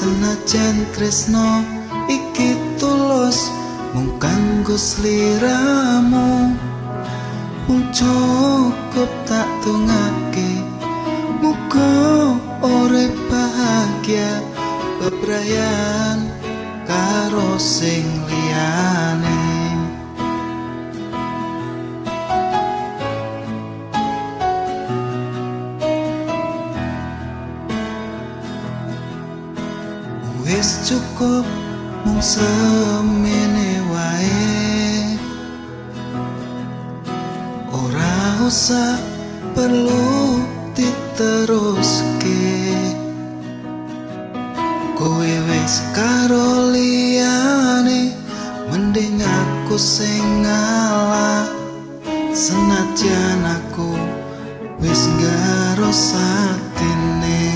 Senajan tresno iki tulus mung kanggo sliramu, mung cukup tak dongake muga urip bahagia bebrayan karo sing liyane. Wis cukup mung semene wae, ora usah perlu diteruske. Kowe wis karo liyane, mending aku sing ngalah. Senajan aku wis ngaro satine,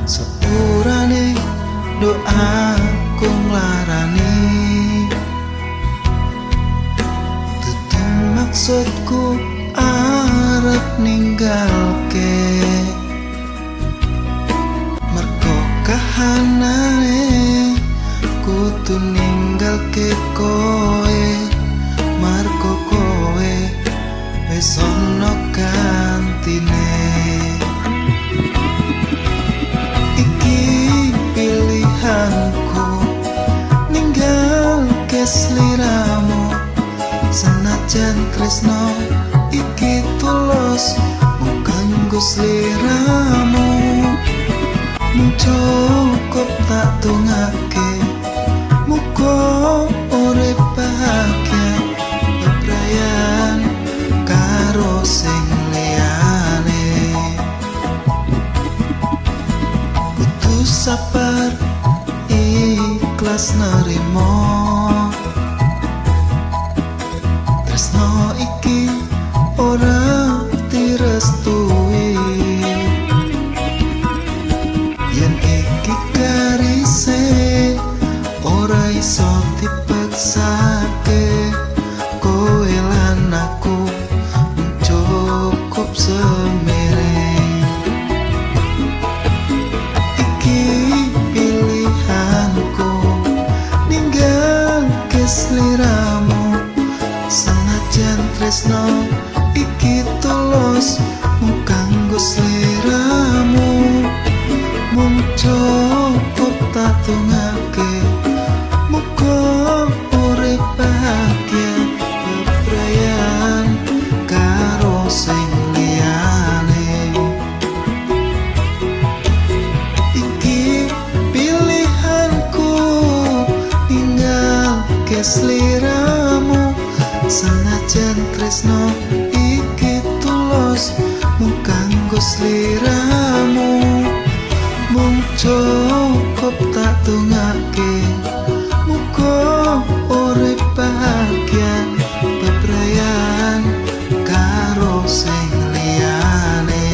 sepurane doaku nglarani. Dudu maksudku arep ninggalke, mergo kahanane kudu ninggalke kowe, mergo kowe wis ana gantine. Iki pilihanku ninggalke sliramu, senajan tresno iki tulus mung kanggo sliramu. Mung cukup tak dongake muga urip bahagia bebrayan karo sing liyane. Kudu sabar ikhlas nerimo tresno iki ora direstui. Yen iki garise ora iso dipeksake, kowe lan aku cukup semere. Iki pilihanku ninggalke sliramu, senajan tresno iki tulus mung kanggo sliramu. Mung cukup tak dongake muga urip bahagia bebrayan karo sing liyane. Iki pilihanku ninggalke sliramu, senajan tresno iki tulus mung kanggo sliramu. Mung cukup tak dongake muga urip bahagia bebrayan karo sing liyane.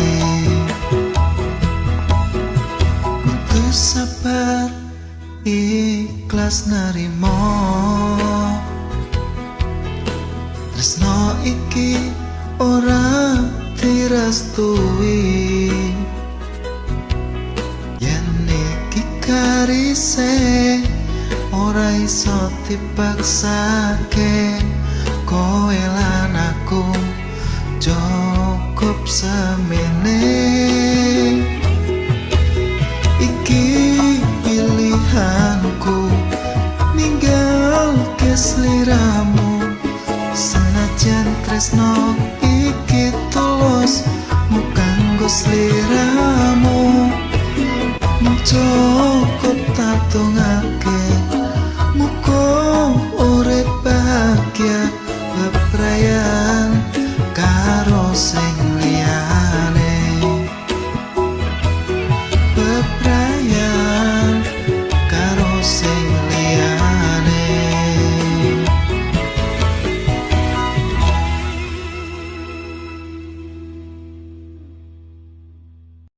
Kudu sabar ikhlas nerimo tresno iki ora direstui. Yen iki garise ora iso dipaksake, kowe lan aku cukup semene. Iki pilihanku ninggalke sliramu, senajan tresno iki tulus mung kanggo sliramu. Mung cukup tak dongake muga urip bahagia bebrayan karo sing liyane. Bebrayan